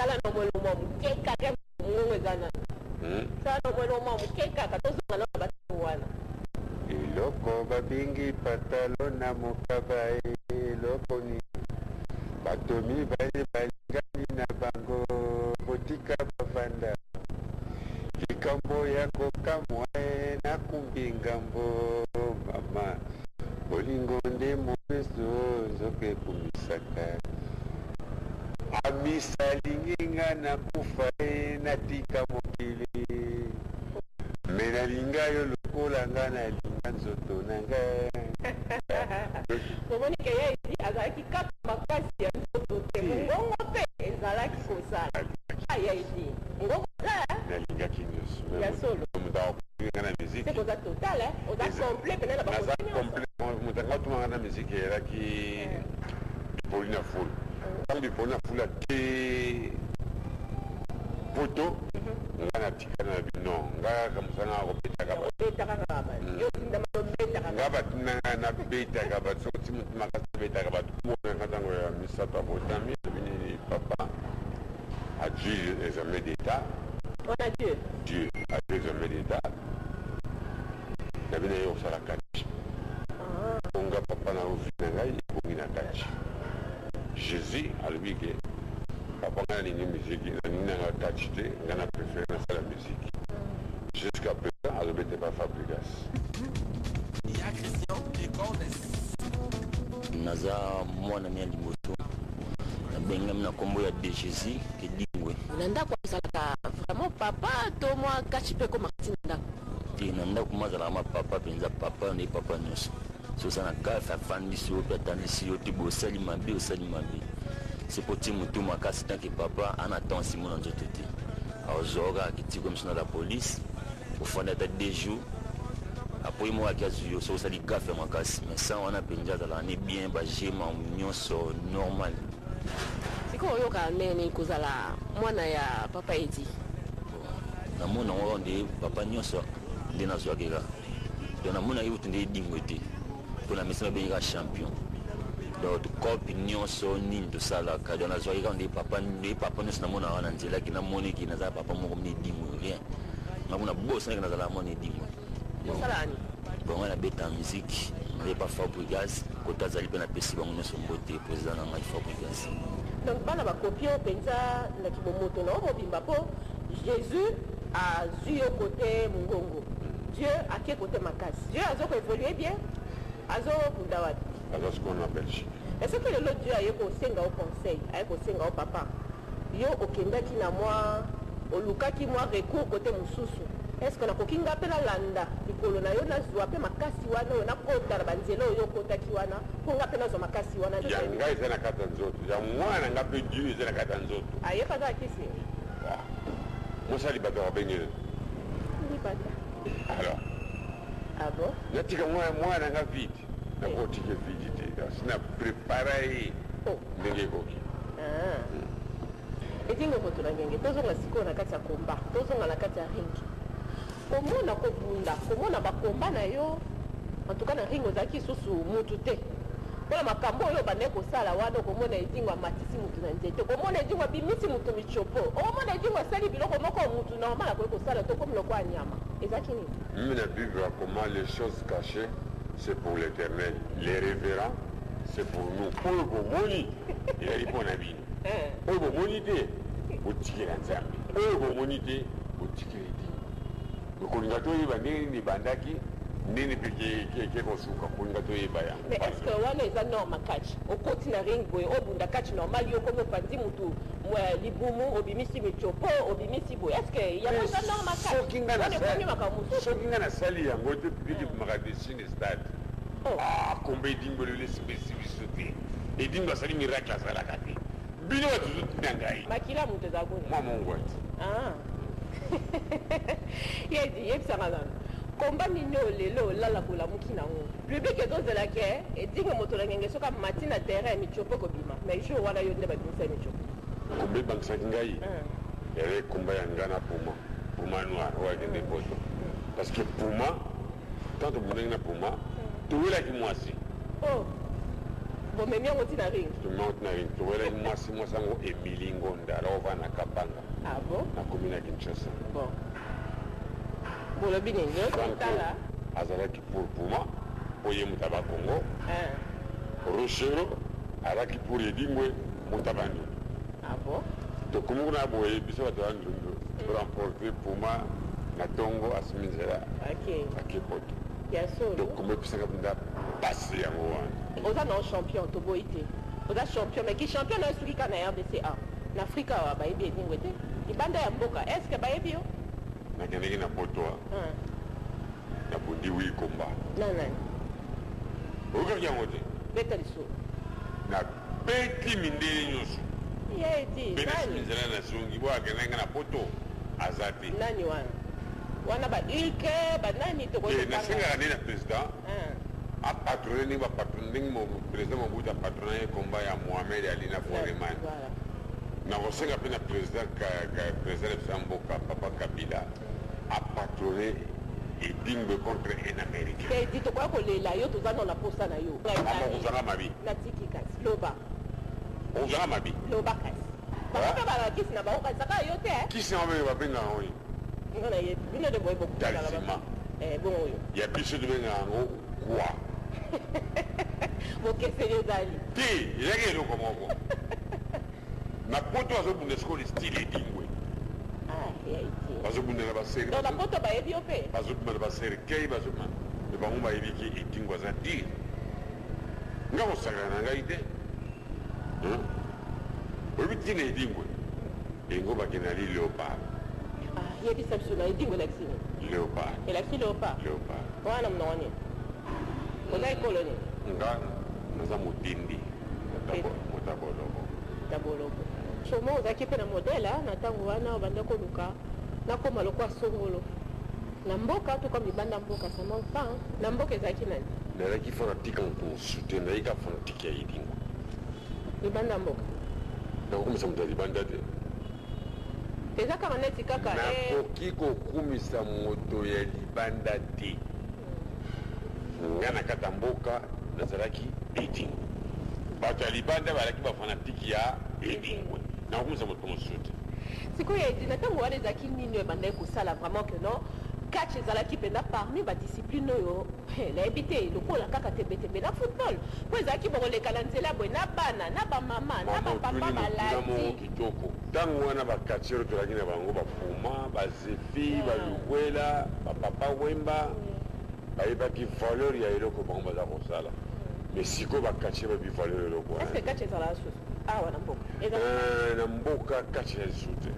Sala na mwelo mwa moke kaka, mongongo eza nano. Sala na mwelo mwa moke kaka, tozonga na bato wana. Eloko babengi patalo na mokaba, eloko nini? Bato mibale balingani na bango, botika bavanda. Likambo ya kokamwa, nakumbi ngambo mama. Bolingo nde mobeso, nzoka ekumisaka. Amisa alingi nga nakufa ye, natika mokili. Me nalinga yo lokola nga nalinga nzoto na nga. Omoni ke ye edi azalaki kaka makasi ya nzoto te, mongongo mpe ezalaki kosala. Ya edi mongongo eza. Nalingaki nyonso. Ya solo. Moto akolinga na musique. Seke oza total, oza complet pene na naza complet. Moto anga otumanga na musique eyelaki Bipoli na Fulu. Ntango Bipoli na Fulu ake Poto, nga natikala na bino, nga kaka mosala nga kobetaka bato. Nga batinanga nabetaka bato, soki ti motu makasi nabetaka bato. Monaka ntango ya misato abotami, alobi nini? Papa adui examen d'état. Wana Dieu. Dieu adui examen d'état na bino, ye kosala kati onga papa na ovi na ngai ebongi na kati. Jésus alobi ke papa, ngai nalingi musique, nalingi nanga kati te, ngai na préféré nasala musique. Jusqu'à présent azobete pa Fabrigas. Ya Christian Ecordes. Naza mwana ya liboso, nabengami na nkombo ya De Jésus Edingwe. Na ndako azalaka vraiment papa to mwa kati mpe ekomaka ntina ndako? Te, na ndako ma azalaka ma papa mpenza, papa nde papa nyonso. So oza na kafe, afandisi yo mpe atandisi yo te. Boye osali mabe, osali mabe, se po ti motu makasi. Tant que papa ana temps nsimo na nzoto te, azwa kaka kitiko miso na la police, ofandi ata 2 jours apoyi moko aki azwi yo soki osali gaffe ya makasi. Mais sans wana mpenza azalaka ne bien, bagema nyonso normal. Sikoyo oyoka ndenge nini kozala mwana ya papa Edi? Namona yango kaka nde papa nyonso nde nazwaki kaka. Donc namonaki kutu nde Edingwe te, mpo na mesi babengi kaka champion. Donc cope nyonso nini tosalaka, donc nazwaki kaka nde papa, nde papa nyonso. Namonaka wana nzelaki, namoniki nazala papa moko mne Edingwe, rien nga kuna bosanaki nazalaka mwana Edingwe. Osala nini? Bon, ngai nabeta musique, nayepa Fabrigas kota azali mpe napesi bango nyonso mbote, président na ngai Fabrigas. Donc bana bakopi oyo mpenza na kibomoto na yo mobimba, mpo Jésus azwi yo kote mongongo, Dieu ake kote makasi. Dieu azo koévolue bien, azobunda wapi? Aza sikoyo na Belgique. Soki lelo Dieu aye kosenga yo conseil, aye kosenga yo papa, yo okendaki na mwa olukaki mwa recours kote mosusu, est ce que nakoki nga mpe nalanda likolo na yo, nazwa mpe makasi wana oyo, nakota na banzela oyo okotaki wana, mpo nga mpe nazwa makasi wana? Ya ngai eza na kati ya nzoto, ya mwana nga mpe Dieu eza na kati ya nzoto. Ayepa aza akisi. Mosali bato akabengeli. Libata. Alors. Ah bon? Natika mwana, mwana nga vide, nakotika vide te, sina prépara ye ndenge ekoki. Edingwe moto na ngenge, tozonga sikoyo na kati ya komba, tozonga na kati ya ring. Komona kobunda, komona bakomba na yo, en tout cas na ring ozalaki lisusu mutu te mpona makambo oyo obandaki kosala wana. Okomona Edingwe amatisi mutu na nzete, okomona Edingwe abimisi mutu michopo, okomona Edingwe asali biloko moko mutu normal akoki kosala to komi lokola nyama. Ezalaki nini? Mimi na Bible akoma: les choses cachées, c'est pour l'Éternel, les révérends, c'est pour nous. Oyo bomoni ezali mpo na bino, oyo bomoni te botikela Nzambe, oyo bomoni te botikela Edingwe. Kolinga toyeba ndenge nini ebandaki, ndenge mpe ke kosuka, kolinga toyeba yango. Mais est ce que wana eza norme? Catch, okoti na ring boye, obunda catch normal, yo komi opandi mutu libumu, obimisi michopo, obimisi boye, est ce que yango eza norme? Soki nga Wana ekomi makambo mosusu. Soki nga nasali yango te, public ebimaka dessus na stade. Ah, komba Edingwe lelo esipesi biso te, Edingwe asali miracle asalaka te. Bino bato tozotina ngai. Makila moto eza kuna. Mwa mongo ati. Ah. Yedi, yebisaka nano, komba nini oyo lelo olala kolamuki nango, public ezozela ke Edingwe moto na ngenge soki amati na terrain, michopo ekobima, mais jour wana yo nde babimisa michopo? Komba ebangisaki ngai ezali komba ya nga na Puma, Puma noir oyo akende Poto, parce que Puma, tant tobundaki na Puma, towelaki mwasi. Oh. Bomemi yango ntina ring. Tomemi yango ntina ring. Towelaki mwasi, mwasi yango Emilie Ngonda, alors ovanda na Kabanga. Ah bon? Nakomi na Kinshasa. Bon. Bolobi nini? Lelo totala. Azalaki pour Puma, mpo ye moto aba Congo. Rochereau azalaki pour Edingwe, moto aba Ndundu. Ah bon? Tokomi kuna boye, biso bato ya Ndundu to remporter Puma na tongo, asimi nzela ake poto. Ya solo. Donc kombo epesaka mpenza pasi yango wana. Oza na champion, toboyi te. Oza champion, mais ki champion na yo soki kaka na RDC awa. Na Afrika awa bayebi Edingwe te. Libanda ya mboka, est ce que bayebi yo? Nakendeki na poto a. Nabundi 8 combats. Na nani? Oyokaki yango te? Beta lisolo. Nabeti mindele nyonso. Ya Edi, Mpe nani? nasimi nzela nazongi. Oyo akendaki nga na poto aza te. Nani wana? Wana ba Hulk, ba nani tokoki Te, kotanga? nasengaka nde na president a patronne ndenge ba patronne ndenge president Mobutu a patronna ye combat ya Mohamed Ali na Foreman. Voilà. Nakosenga mpe na president president na biso ya mboka papa Kabila a patronne Edingwe contre un Américain. Te Edi, tokoya kolela yo, toza nano na posa na yo. Mama, okozanga mabe. Natiki kasi. Loba. Okozanga mabe. Loba kasi. Bango mpe balakisi na bango kasi kaka yo te. Kisi yango mpe babengaka yango nini? Nga nayebi. Bino nde boye bokutana na Talisman. Bongo oyo. Ya biso tobengaka yango kwa. Bokeseni ezali. Te, ezalaki eloko moko. Na poto azobunda sikoyo le style Edingwe. Ah, ya Edi. Bazobunda na ba cercueil. Donc na poto bayebi yo mpe? Bazobima na ba cercueil, bazobima. Mais bango bayebi ke Edingwe aza dire. Nga kosakana na ngai te. Hein? Oyebi ntina Edingwe? Engo bakenda li leopard. Ah, yebisa biso na Edingwe elakisi nini? Leopard. Elakisi leopard? Leopard. Wana monoko nini? Oza ekolo nini? Nga naza motindi. Motaboloko. Motaboloko. Sûrement ozalaki mpe na modèle na ntango wana obanda koluka nakoma lokwa songolo. Na mboka to comme libanda mboka, ça manque pas. Hein? Na mboka ezalaki nani? Nazalaki fanatique ya moto mosusu te, nazalaki kaka fanatique ya Edingwe. Libanda mboka. Nakokumisa moto ya libanda te. Eza kaka neti kaka Nakoki kokumisa moto ya libanda te. Nga na kati ya mboka nazalaki Edingwe. Bato ya libanda bazalaki ba fanatique ya Edingwe. Nakokumisa moto mosusu te. Sikoyo Edi, na ntango wana ezalaki nini oyo ebandaki kosala vraiment que non catch ezalaki mpenza parmi ba discipline oyo nayebi te lokola kaka tembetembe na football, mpo ezalaki bokoleka na nzela boye na bana na bamama na bapapa balati kitoko. Ntango wana ba catcheur tozalaki na bango, ba Puma, ba Zefi, ba Lukwela, ba Papa Wemba, bayebaki valeur ya eloko bango baza kosala. Mais sikoyo ba catcheur bayebi valeur eloko wana. Est-ce que catch ezalaka susu awa na mboka? Na mboka catch eza lisusu te.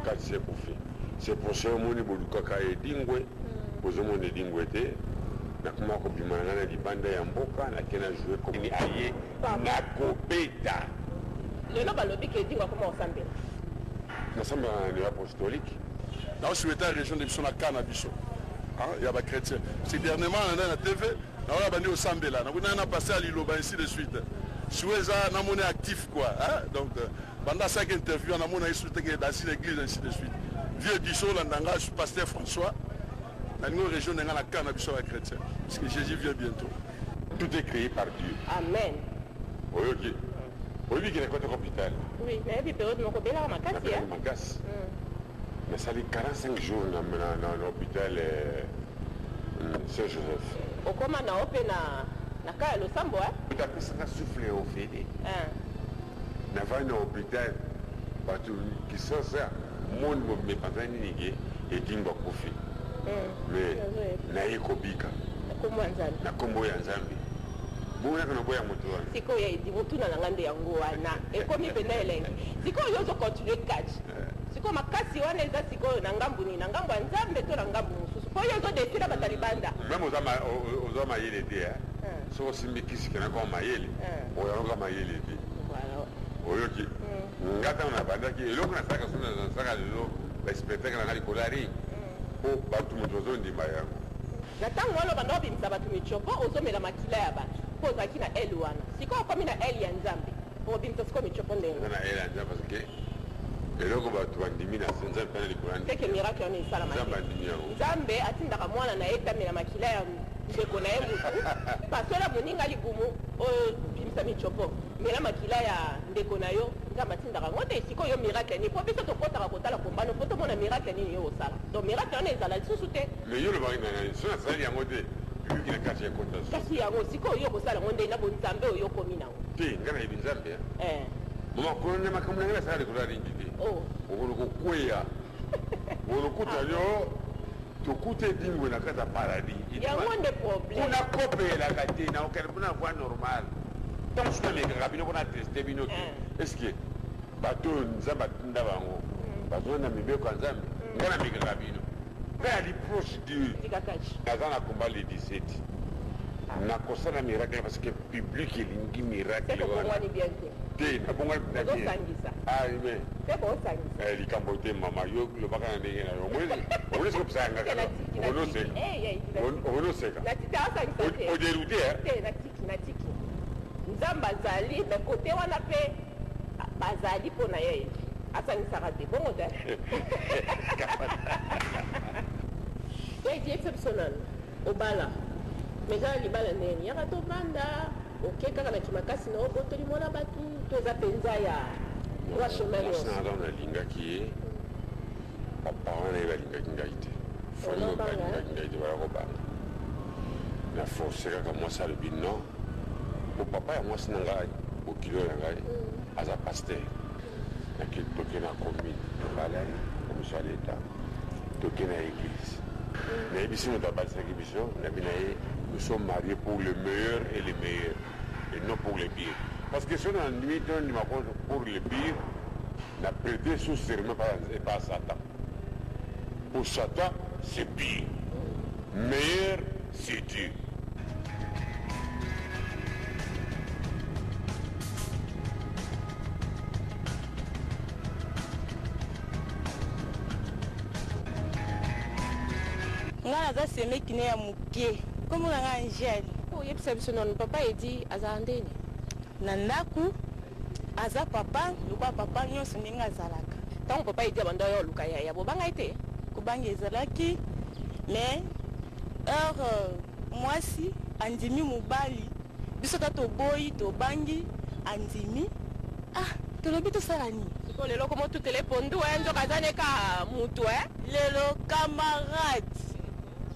Catch ekufi. C'est pour ça omoni bolukaka Edingwe, bozomona Edingwe te. Nakoma kobima na ngai na libanda ya mboka, nake na jouer comme aye nakobeta. Lelo balobi ke Edingwe akoma kosambela. Nasambela na Neo Apostolique. Nao souhaiter région de biso na cas na biso ya ba chrétien. C'est dernièrement na na TV naoya bandi osambela nakuna na passé à liloba ainsi de suite. Souhait eza namoni actif quoi, hein? Donc banda asalaki interview namona ye suite ke dans une église ainsi de suite. Vieux Diso olanda nga, je suis pasteur François. Nalingi région na nga na cas na biso ya chrétien parce que Jésus vient bientôt. Tout est créé par Dieu. Amen. Oyoki. Oyebi ke nakota hôpital. Oui, nayebi période moko obelaka makasi. Nabelaki makasi. Nasali 45 jours na na hôpital Saint-Joseph. Okoma na yo mpe na ka ya losambo, eh? Moto apesaka souffle ya ofele. Navandi na hôpital, bato Kisasa monde mobimba epanzani nini ke Edingwe akufi. Mais naye kobika na kombo ya Nzambe. Bongo na boya moto wana. Sikoyo ya Edi, motuna na nga nde yango wana ekomi mpenza elengi. Sikoyo yo ozocontinue catch. Sikoyo makasi wana eza sikoyo na ngambu nini? Na ngambu ya Nzambe to na ngambu mosusu? Po yo ozodefila bato ya libanda. Même oza mayele te, soki osimbi kisi kena koma mayele, oyangoka mayele te. Oyoki nga ntango nabandaki eloko nasalaka, so nasalaka lelo baspectacle na nga likolo ya ring, mpo bato moto bazondima yango. Na ntango wana obanda obimisa bato michopo, ozomela makila ya bato mpo ozalaki na ele wana. Sikoyo okomi na ele ya Nzambe, obimisa sikoyo michopo ndenge? Eza na ele ya Nzambe parce que eloko bato bandimi na se, Nzambe mpe na likolo. Teke miracle wana esalama. Nzambe andimi yango. Nzambe atindaka mwana na ye tamela makila ya ndeko na ye, mutu pasola moninga libumu oyo. Bongisa michopo, mela makila ya ndeko na yo. Nzambe atindaka yango te. Sikoyo yo miracle nini? Po biso tokotaka kotala combat no po tomona miracle nini yo osala. Donc miracle wana ezala lisusu te. Mais yo olobaki na nani? Soki nasali yango te, public na kati ekota lisusu. Kasi yango sikoyo yo okosala yango ndenge na bonzambe oyo okomi na yango. Te, ngai nayebi Nzambe hein. Eh. Mama kolanda makambo na ngai nasala likolo ya ringi te. Oh. Okolo kokweya. Olokuta yo tokuta edingwe na kati ya paradis. Yango nde problème. Kuna kope elaka te na okende kuna voie normale. Ntango mosusu namekaka bino mpona teste bino te. Est ce que bato oyo Nzambe atinda bango bazonda na mibeko ya Nzambe? Ngai namekaka bino. Ngai nali proche Dieu. Tika catch. Naza na combat le 17. Nakosala miracle parce que public elingi miracle Seko wana. bongwani bien te. Te, nabongwani mpenza bien. Ozosangisa. Ah, mais Seko osangisa. Eh, likambo te mama, yo lobaka na ndenge na yo. Omoni soki opesaka nga Te, kaka. natiki, Omoni natiki. oseka. Eh, ya, natiki. Omoni oseka. Natiki, asangisa te. Oderoute, hein? Te, natiki, natiki. Nzambe azali, mais côté wana pe bazali mpo na ye. Asangisaka te, bongo te. Ya, yebisa biso nanu, obala. Mais eza libala ndenge yaka tobanda, oke kaka na kimakasi na obotoli mwana batu, to eza mpenza ya droit chemin Mwasi nyonso. na nga nalingaki ye, baparent na ye balingaki ngai te. Famille Obanga, balingaki ngai te, baya kobanga. Na force kaka mwasi alobi non. Po papa ya mwasi na ngai, bokilo na ngai, aza pasteur. Nake toke na commune, tobalani, commission ya l'État, toke na église. Nayebisi moto abalisaki biso, nabi na ye, nous sommes mariés pour le meilleur et le meilleur, et non pour le pire. Parce que soki nandimi to ndima pour le pire, na prêter sous serment par Satan. Pour Satan, c'est pire. Meilleur, c'est Dieu. Nga naza semeki ne ya moke, kombo na nga Angèle. Oyebisa biso nanu, papa Edi azala ndeni? Na ndako aza papa lokola papa nyonso ndenge azalaka. Ntango papa Edi abanda oyo oluka yaya, bobanga ye te? Kobanga ezalaki, mais heure mwasi andimi mobali, biso ta toboyi, tobangi, andimi, ah tolobi tosala nini? Sikoyo lelo komo tutele pondu, nzoka aza ne ka mutu, eh? Lelo camarade,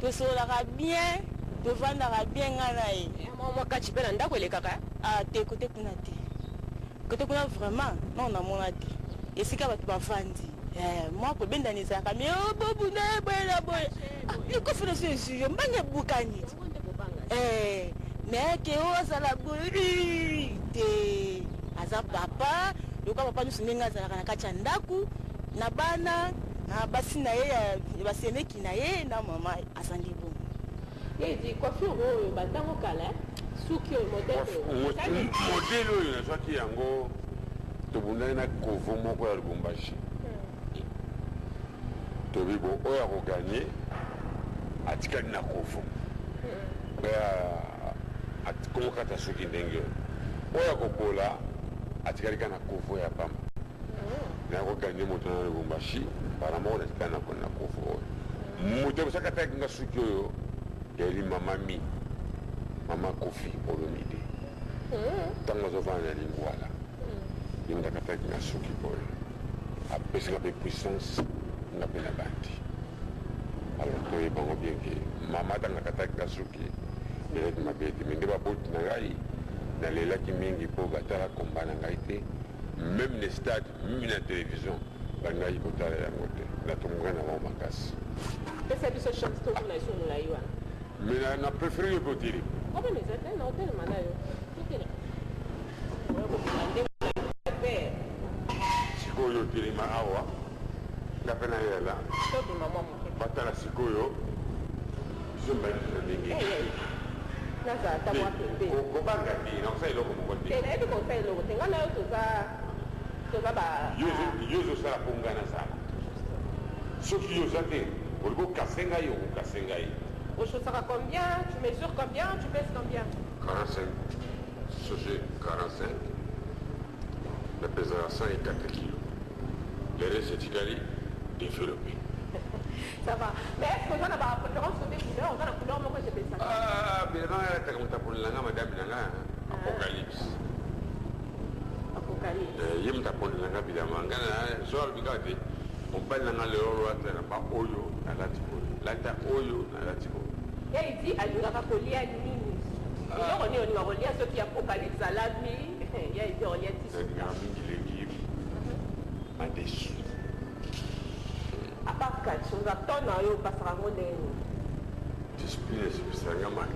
tosololaka bien, tovandaka bien nga na ye. Mwa mwa kati mpe na ndako elekaka? Ah te, kote kuna te. Kote kuna vraiment non, namona te. Esika bato bavandi. Mwa kobendana ezalaka, mais oh, bobunda, boye na boye. Ah, likofi na so ezwi yo, mbanga ebukani. Mais ke oyo azala boye te. Aza papa, lokola papa nyonso ndenge azalaka na kati ya ndako, na bana, na basi na ye, ya basemeki na ye, na mama, azangi bongo. Edi, coiffure oyo bantango kala, suki oyo modèle oyo. Modèle oyo nazwaki yango, tobundaki na kovo moko ya Lubumbashi. Tobi bo oyo akoganye atikali na kovo. Oyo kongo kata suki ndenge oyo. Oyo akobola atikali kaka na kovo ya pamba. Nakoganye moto na Lubumbashi, mbala moko natikali na kovo oyo. Moto akosaka ataki nga suki oyo yali mama mi, mama Kofi Olomide. Ntango azovanda na Lingwala, ye moto akataki nga suki oyo. Apesi nga mpe puissance, nga mpe na bandi. Alors toyeba yango bien ke mama ntango akataki nga suki ezalaki mabe te, mais nde baboti na ngai nalelaki mingi mpo batala komba na ngai te, même na stade, même na télévision balingaki kotala yango te. Natomboka na bango makasi. Pesa biso chance tomona biso molai wana. Mais na préféré yo mpe otelema. Problème eza te, na otelema na yo. Totelema. Oyo kobima ndenge mpe. Sikoyo otelema awa, nga mpe nayela. Tobima mwa moke. Batala sikoyo biso mibali toza ndenge. Nazala ata mwa pembeni. Kobanga te, nakosala eloko moko te. Te, nayebi kosala eloko te. Nga na yo toza ba. Yo ozosala mpo nga nasala. Soki yo oza te, olingi okase ngai, okokase ngai. Ochaussaka combien? Tu mesures combien? Tu pèses combien? 45. Sujet 45. Napesaka 104 kilos. Le reste etikali développé. Ça va. Mais est-ce que oza na ba préférence côté couleur? Oza na couleur moko epesaka? Ah, bilanga alataka moto aponela nga madame na nga apocalypse. Apocalypse. Eh, ye moto apondelanga bilamba. Nga na so alobi kaka te, mobali na nga lelo lata elamba oyo, nalati oyo, lata oyo, nalati oyo. Ya Edi alingaka kolia nini? Eloko nini olingaka kolia soki Apocalypse alambi? Ya Edi olia ti suka. Nalingaka mingi légume, madesu. À part catch, oza temps na yo opasaka yango ndenge nini? Discipline esepesaka nga.